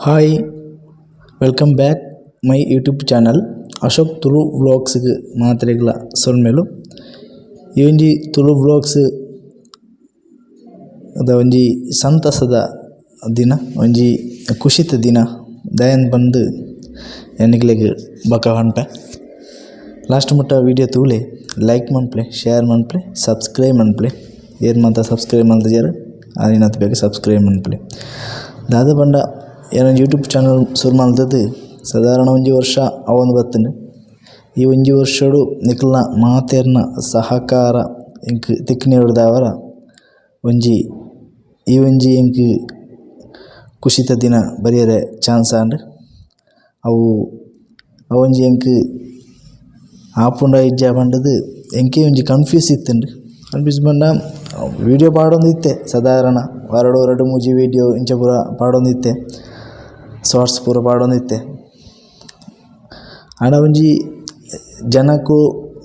Hi welcome back my YouTube channel Ashok Tulu vlogs ಗ್ ಮಾತೆರೆಗ್ಲ ಸೊಲ್ಮೆಲು. ಈ ಒಂಜಿ ತುಳು ವ್ಲೋಗ್ಸ್ ದ ಒಂಜಿ ಸಂತಸದ ದಿನ, ಒಂಜಿ ಖುಷಿತ ದಿನ. ದಾಯೆಂದ್ ಪಂದ್ ಯಾನ್ ನಿಕ್ಲೆಗ್ ಬೊಕ ಪನ್ಪೆ. ಲಾಸ್ಟ್ ಮುಟ್ಟ ವೀಡಿಯೋ ತೂಲೆ, ಲೈಕ್ ಮನ್ಪುಲೆ, ಶೇರ್ ಮನ್ಪುಲೆ, ಸಬ್ಸ್ಕ್ರೈಬ್ ಮನ್ಪುಲೆ. ಏರ್ ಮಾತ ಸಬ್ಸ್ಕ್ರೈಬ್ ಮಲ್ತಿಜೆರ್ ಆಯಿನಾತ್ ಬೇಗ ಸಬ್ಸ್ಕ್ರೈಬ್ ಮನ್ಪುಲೆ. ದಾದ ಪಂಡ ಯಾನ್ ಯೂಟ್ಯೂಬ್ ಚಾನಲ್ ಸುರು ಮಲ್ತುದು ಸಾಧಾರಣ ಒಂಜಿ ವರ್ಷ ಆವೊಂದು ಬತ್ತುಂಡು. ಈ ಒಂಜಿ ವರ್ಷೊಡು ನಿಕಲ್ನ ಮಾತೆರ್ನ ಸಹಕಾರ ಎಂಕ್ ತಿಕ್ಕುನೆರ್ದಾವರ ಒಂಜಿ ಈ ಒಂಜಿ ಎಂಕ್ ಖುಷಿತ ದಿನ ಬರಿಯರೆ ಚಾನ್ಸ್ ಆಂಡ್. ಅವು ಅವೊಂಜಿ ಎಂಕ್ ಆಪುಂಡ ಇಜ್ಜ ಪಂಡುದು ಎಂಕೇ ಒಂಜಿ ಕನ್ಫ್ಯೂಸ್ ಇತ್ತುಂಡು. ಕನ್ಫ್ಯೂಸ್ ಪಂಡ ವೀಡಿಯೋ ಪಾಡೊಂದಿತ್ತೆ ಸಾಧಾರಣ ವಾರಡ್ ರಡ್ಡ್ ಮೂಜಿ ವೀಡಿಯೋ ಇಂಚ ಪೂರ ಪಾಡೊಂದಿತ್ತೆ, ಶಾರ್ಟ್ಸ್ ಪೂರ ಪಾಡೊಂದಿತ್ತೆ. ಆಂಡ ಒಂಜಿ ಜನಕು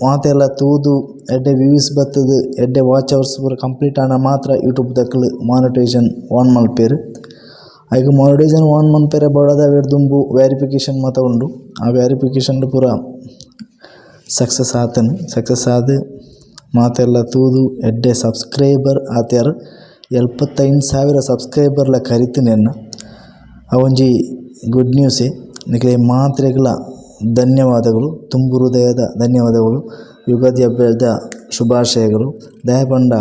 ಮಾತೆರ್ಲ ತೂದು ಎಡ್ಡೆ ವ್ಯೂಸ್ ಬತ್ತುದು ಎಡ್ಡೆ ವಾಚ್ ಅವರ್ಸ್ ಪೂರ ಕಂಪ್ಲೀಟ್ ಆಂಡ ಮಾತ್ರ ಯೂಟ್ಯೂಬ್ ದಕುಲು ಮಾನಿಟೈಸೇಷನ್ ಆನ್ ಮಲ್ಪೆರ್. ಐಕ್ ಮಾನಿಟೈಸೇಷನ್ ಆನ್ ಮನ್ಪೆರೆ ಬೋಡಾದ್ ಅವೆಡ್ ದುಂಬು ವೆರಿಫಿಕೇಷನ್ ಮಾತ ಉಂಡು. ಆ ವೆರಿಫಿಕೇಷನ್ ಪೂರ ಸಕ್ಸಸ್ ಆತುಂಡು. ಸಕ್ಸಸ್ ಆದ್ ಮಾತೆರ್ಲ ತೂದು ಎಡ್ಡೆ ಸಬ್ಸ್ಕ್ರೈಬರ್ ಆತೆರ್. 75,000 ಸಬ್ಸ್ಕ್ರೈಬರ್ಲ ಕರಿತಿನಿ ಎನ್ನ. ಅವೊಂಜಿ ಗುಡ್ ನ್ಯೂಸೇ. ನಿಕ್ಲೆಗ್ ಮಾತ್ರೆಗ್ಲ ಧನ್ಯವಾದಗಳು, ತುಂಬು ಹೃದಯದ ಧನ್ಯವಾದಗಳು. ಯುಗಾದಿ ಹಬ್ಬದ ಶುಭಾಶಯಗಳು. ದಾಯೆ ಪಂಡ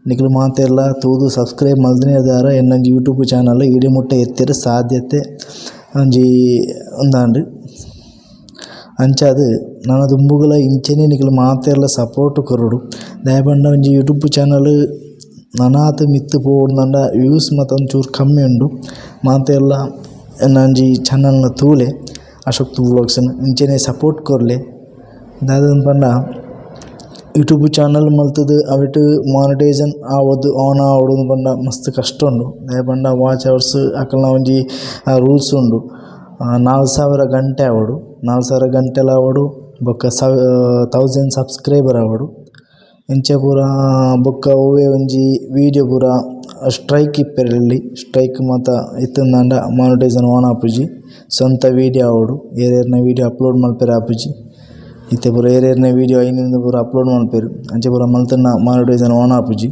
ನಿಕುಲು ಮಾತೆರ್ಲ ತೂದು ಸಬ್ಸ್ಕ್ರೈಬ್ ಮಲ್ದಿನೆದಾರ ಎನ್ನೊಂಜಿ ಯೂಟ್ಯೂಬ್ ಚಾನಲ್ ಇಡೆ ಮುಟ್ಟ ಎತ್ತೆರೆ ಸಾಧ್ಯತೆ ಒಂಜಿ ಉಂದಾಂಡ್. ಅಂಚಾದ್ ನನ ದುಂಬುಗುಲ ಇಂಚನೆ ನಿಕುಲು ಮಾತೆರ್ಲ ಸಪೋರ್ಟ್ ಕೊರೊಡು. ದಾಯೆ ಪಂಡ ಒಂಜಿ ಯೂಟ್ಯೂಬ್ ಚಾನಲ್ ನನಾತ್ ಮಿತ್ತ್ ಪೋವೊಡುಂದುಂಡ ವ್ಯೂಸ್ ಮಾತ ಒಂಚೂರು ಕಮ್ಮಿ ಉಂಡು. ಮಾತೆರ್ಲ ಎನ್ನೊಂಜಿ ಚಾನಲ್ನ ತೂಲೆ ಅಶೋಕ್ ತುಳು ವ್ಲಾಗ್ಸ್ ಇಂಚನೆ ಸಪೋರ್ಟ್ ಕೊರ್ಲೆ. ದಾದಂದ್ ಪಂಡ ಯೂಟ್ಯೂಬ್ ಚಾನಲ್ ಮಲ್ತುದು ಅವೆಟ್ ಮಾನಿಟೈಸೇಷನ್ ಆವೊಡು ಆನ್ ಆವೊಡು ಪಂಡ ಮಸ್ತ್ ಕಷ್ಟ ಉಂಡು. ದಾಯೆ ಪಂಡ ವಾಚ್ ಅವರ್ಸ್ ಅಕಲ್ನ ಒಂಜಿ ರೂಲ್ಸ್ ಉಂಡು. 4000 ಗಂಟೆ ಆವೊಡು, 4000 ಗಂಟೆಲ ಆವೊಡು ಬೊಕ್ಕ 1000 ಸಬ್ಸ್ಕ್ರೈಬರ್ ಆವೊಡು. ಇಂಚ ಪೂರ ಬೊಕ್ಕ ಒವ್ವೆ ಒಂಜಿ ವೀಡಿಯೋ ಪೂರ ಸ್ಟ್ರೈಕ್ ಇಪ್ಪೆರೆ ಸ್ಟ್ರೈಕ್ ಮಾತ ಇತ್ತ್ಂಡ ಮಾನಿಟೈಸೇಷನ್ ಆನ್ ಆಪುಜಿ. ಸ್ವಂತ ವೀಡಿಯೋ ಆವೊಡು, ಏರೇರ್ನ ವೀಡಿಯೋ ಅಪ್ಲೋಡ್ ಮಲ್ಪೆರೆ ಆಪುಜಿ. ಇತ್ತೆ ಪೂರ ಏರೇರ್ನ ವೀಡಿಯೋ ಐನ್ ಪೂರ ಅಪ್ಲೋಡ್ ಮಲ್ಪೆರ್ ಅಂಚ ಪೂರ ಮಲ್ತ್ಂಡ ಮಾನಿಟೈಸೇಷನ್ ಆನ್ ಆಪುಜಿ.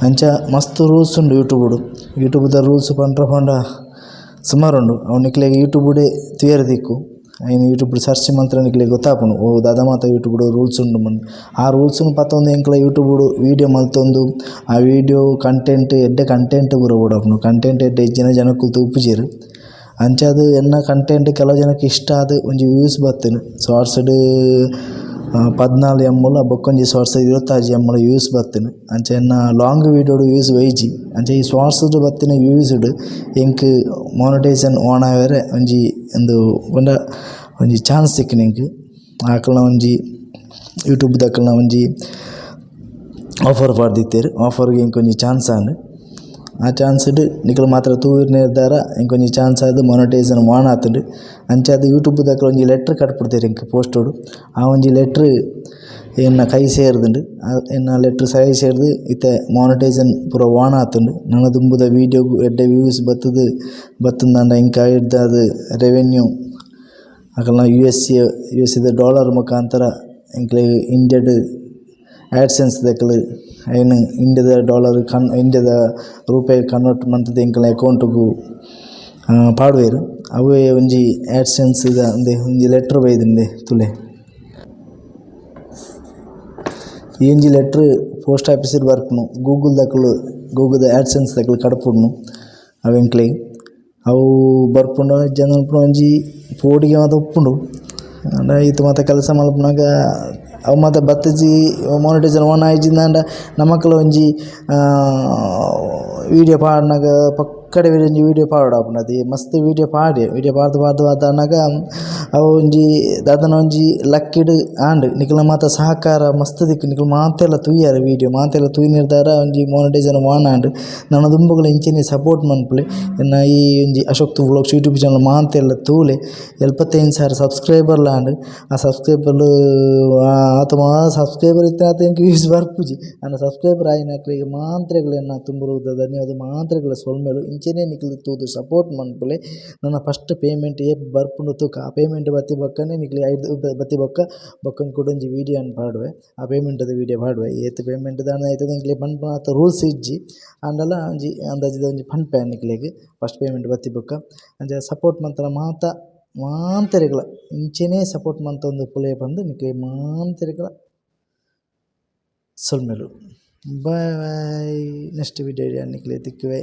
ಅಂಚ ಮಸ್ತ್ ರೂಲ್ಸ್ ಉಂಡು ಯೂಟ್ಯೂಬುಡು. ಯೂಟ್ಯೂಬುದ ರೂಲ್ಸ್ ಪಂಡ್ರೆ ಪಂಡ ಸುಮಾರು ಉಂಡು. ಅವು ನಿಕ್ಲೆಗ್ ಯೂಟ್ಯೂಬುಡೆ ತೂಯೆರೆ ತಿಕ್ಕು. ಐನ್ ಯೂಟ್ಯೂಬ್ ಸರ್ಚ್ ಮಲ್ತ್ಂಡ ನಿಕ್ಲೆಗ್ ಗೊತ್ತಾಪುಂಡು ಓ ದಾದ ಮಾತ ಯೂಟ್ಯೂಬುಡು ರೂಲ್ಸ್ ಉಂಡು ಪಂದ್. ಆ ರೂಲ್ಸ್ನು ಪತೊಂದು ಎಂಕ್ಲ ಯೂಟ್ಯೂಬುಡು ವೀಡಿಯೋ ಮಲ್ತೊಂದು ಆ ವೀಡಿಯೋ ಕಂಟೆಂಟ್ ಎಡ್ಡೆ ಕಂಟೆಂಟ್ ಪೂರ ಬೋಡಾಪುಂಡು. ಕಂಟೆಂಟ್ ಎಡ್ಡೆ ಇಜ್ಜಿಂಡ ಜನಕುಲು ತೂಪುಜೆರ್. ಅಂಚಾದ್ ಎನ್ನ ಕಂಟೆಂಟ್ ಕೆಲವು ಜನಕ್ ಇಷ್ಟ ಆದ್ ಒಂಜಿ ವ್ಯೂಸ್ ಬತ್ತುಂಡು. ಶಾರ್ಟ್ಸ್ಡ್ 14 ಎಮ್ ಬೊಕೊಂಜಿ ಶಾರ್ಟ್ಸ್ 26 ಎಮ್ ವ್ಯೂಸ್ ಬತ್ತುಂಡು. ಅಂಚ ಎನ್ನ ಲಾಂಗ್ ವೀಡಿಯೋಡು ವ್ಯೂಸ್ ಬೈಜಿ. ಅಂಚ ಈ ಶಾರ್ಟ್ಸ್ಡ್ ಬತ್ತಿನ ವ್ಯೂಸ್ಡ್ ಎಂಕ್ ಮಾನಿಟೈಸೇಷನ್ ಆನ್ ಆವೆರೆ ಒಂಜಿ ಉಂದು ಪಂಡ ಒಂಜಿ ಚಾನ್ಸ್ ತಿಕ್ಕ್ಂಡ್ ಎಂಕ್. ಅಕಲ್ನ ಒಂಜಿ ಯೂಟ್ಯೂಬ್ ದಕಲ್ನ ಒಂಜಿ ಆಫರ್ ಪಾಡ್ದಿತ್ತೆರ್. ಆಫರ್ಗ್ ಎಂಕ್ ಒಂಜಿ ಚಾನ್ಸ್ ಆಂಡ್. ಆ ಚಾನ್ಸ್ಡ್ ನಿಕುಲು ಮಾತ್ರ ತೂಯಿರ್ನೆರ್ದಾರ ಎಂಕ್ ಒಂಜಿ ಚಾನ್ಸ್ ಆದ್ ಮಾನಿಟೈಸೇಷನ್ ಆನ್ ಆತುಂಡು. ಅಂಚಾದ್ ಯೂಟ್ಯೂಬ್ ದಕುಲು ಒಂಜಿ ಲೆಟ್ರ್ ಕಡಪುಡ್ದೆರ್ ಎಂಕ್ ಪೋಸ್ಟುಡು. ಆ ಒಂಜಿ ಲೆಟ್ರ್ ಎನ್ನ ಕೈ ಸೇರ್ದ್ಂಡ್. ಎನ್ನ ಲೆಟ್ರ್ ಸೈ ಸೇರ್ದ್ ಇತ್ತೆ ಮಾನಿಟೈಸೇಷನ್ ಪೂರ ಆನ್ ಆತುಂಡು. ನನ ದುಂಬುದ ವೀಡಿಯೋಗ್ ಎಡ್ಡೆ ವ್ಯೂಸ್ ಬತ್ತುದು ಬತ್ತುಂದಾಂಡ ಎಂಕ್ ಐಡ್ದಾದ್ ರೆವೆನ್ಯೂ ಅಕಲ್ನ U S A U S ಎದ ಡಾಲರ್ ಮುಖಾಂತರ ಎಂಕ್ಲೆಗ್ ಇಂಡಿಯಾಡ್ ಆ್ಯಡ್ಸೆನ್ಸ್ ದಕುಲು ಐನ್ ಇಂಡಿಯಾದ ಡಾಲರ್ ಕನ್ ಇಂಡಿಯಾದ ರೂಪಾಯಿ ಕನ್ವರ್ಟ್ ಮಂತುದು ಎಂಕಲ್ನ ಅಕೌಂಟುಗು ಪಾಡುವೆರ್. ಅವ್ವೆ ಒಂಜಿ ಆ್ಯಡ್ಸೆನ್ಸ್ದ ಉಂದೆ ಒಂಜಿ ಲೆಟ್ರ್ ಬೈದುಂಡೆ ತೂಲೆ. ಈ ಒಂಜಿ ಲೆಟ್ರ್ ಪೋಸ್ಟ್ ಆಫೀಸ್ಡ್ ಬರ್ಪುನು. ಗೂಗಲ್ ದಕುಲು ಗೂಗಲ್ದ ಆ್ಯಡ್ಸೆನ್ಸ್ ದಕುಲು ಕಡಪುಡ್ನು ಅವು ಎಂಕ್ಲೆಗ್. ಅವು ಬರ್ಪುಂಡ ಇಜ್ಜಂಡ ಒಂಜಿ ಪೋಡಿಗೆ ಮಾತ ಉಪ್ಪುಂಡು. ಆಂಡ ಈತ್ ಮಾತ ಕೆಲಸ ಮನ್ಪುನಗ ಅವು ಮಾತ ಬತ್ತುಜಿ ಮಾನಿಟೈಸೇಷನ್ ಆನ್ ಆಯಿಜಿಂದಾಂಡ ನಮಕ್ಲ ಒಂಜಿ ವೀಡಿಯೋ ಪಾಡ್ನಗ ಪಕ್ಕಡೆ ಒಂಜಿ ವೀಡಿಯೋ ಪಾಡೊಡಾಪುಂಡು ಅತೆ ಮಸ್ತ್ ವೀಡಿಯೋ ಪಾಡ್ಯೆ. ವೀಡಿಯೋ ಪಾಡ್ದ್ ಪಾಡ್ದ್ ಪಾಡ್ದ್ ಅವು ಒಂಜಿ ದಾದನ ಒಂಜಿ ಲಕ್ಕಿಡ್ ಆಂಡ್. ನಿಕಲ್ನ ಮಾತ ಸಹಕಾರ ಮಸ್ತ್ ತಿಕ್ಕುಂಡು. ನಿಕುಲು ಮಾತೆರ್ಲ ತೂಯರ್ ವೀಡಿಯೋ ಮಾತೆರ್ಲ ತೂಯಿನೆರ್ದಾರ ಒಂಜಿ ಮಾನಿಟೈಸೇಷನ್ ಆನ್ ಆಂಡ್. ನನ ದುಂಬುಗುಲ ಇಂಚನೆ ಸಪೋರ್ಟ್ ಮನ್ಪುಲೆ. ಎನ್ನ ಈ ಒಂಜಿ Ashok Tulu vlogs YouTube channel ಮಾತೆರ್ಲ ತೂಲೆ. 75,000 ಸಬ್ಸ್ಕ್ರೈಬರ್ಲ ಆಂಡ್. ಆ ಸಬ್ಸ್ಕ್ರೈಬರ್ ಆತ್ ಮಾತ ಸಬ್ಸ್ಕ್ರೈಬರ್ ಇತ್ತಿನಾತ್ ಎಂಕ್ ವ್ಯೂಸ್ ಬರ್ಪುಜಿ. ಆಂಡ ಸಬ್ಸ್ಕ್ರೈಬರ್ ಆಯಿನಕ್ಲೆಗ್ ಮಾತೆರೆಗ್ಲ ಎನ್ನ ತುಂಬು ಹೃದಯದ ಧನ್ಯವಾದ. ಮಾತೆರೆಗ್ಲ ಸೊಲ್ಮೆಲು. ಇಂಚನೆ ಇಂಚನೆ ನಿಕುಲು ತೂದು ಸಪೋರ್ಟ್ ಮನ್ಪುಲೆ ನನ ಫಸ್ಟ್ ಪೇಮೆಂಟ್ ಏಪ ಬರ್ಪುಂಡು ತೂಕ ಆ ಪೇಮೆಂಟ್ ಬತ್ತಿ ಬೊಕ್ಕನೆ ನಿಕ್ಲೆಗ್ ಐರ್ದ್ ಬತ್ತಿ ಬೊಕ್ಕ ಬೊಕ್ಕ ಕುಡೊಂಜಿ ವೀಡಿಯೋ ನ್ ಪಾಡುವೆ ಆ ಪೇಮೆಂಟ್ ದ ವೀಡಿಯೋ ಪಾಡುವೆ ಏತ್ ಪೇಮೆಂಟ್ ದಾನೆ ಐತ ಎಂಕ್ಲೆಗ್ ಪನ್ಪುನಾತ್ ರೂಲ್ಸ್ ಇಜ್ಜಿ ಆಂಡಲ ಒಂಜಿ ಅಂದಾಜಿದ ಒಂಜಿ ಪನ್ಪೆ ನಿಕ್ಲೆಗ್ ಫಸ್ಟ್ ಪೇಮೆಂಟ್ ಬತ್ತಿ ಬೊಕ್ಕ ಅಂಚ ಸಪೋರ್ಟ್ ಮಂತಿನ ಮಾತ ಮಾಂತೆರೆಗ್ಲ ಇಂಚನೆ ಸಪೋರ್ಟ್ ಮಂತೊಂದುಪ್ಪುಲೆ ಪಂದ್ ನಿಕ್ಲೆಗ್ ಮಾಂತೆರೆಗ್ಲ ಸೊಲ್ಮೆಲು. ಬಾಯ್ ಬಾಯ್ ನೆಕ್ಸ್ಟ್ ವೀಡಿಯೋ ಡ್ ಯಾನ್ ನಿಕ್ಲೆಗ್ ತಿಕ್ಕುವೆ.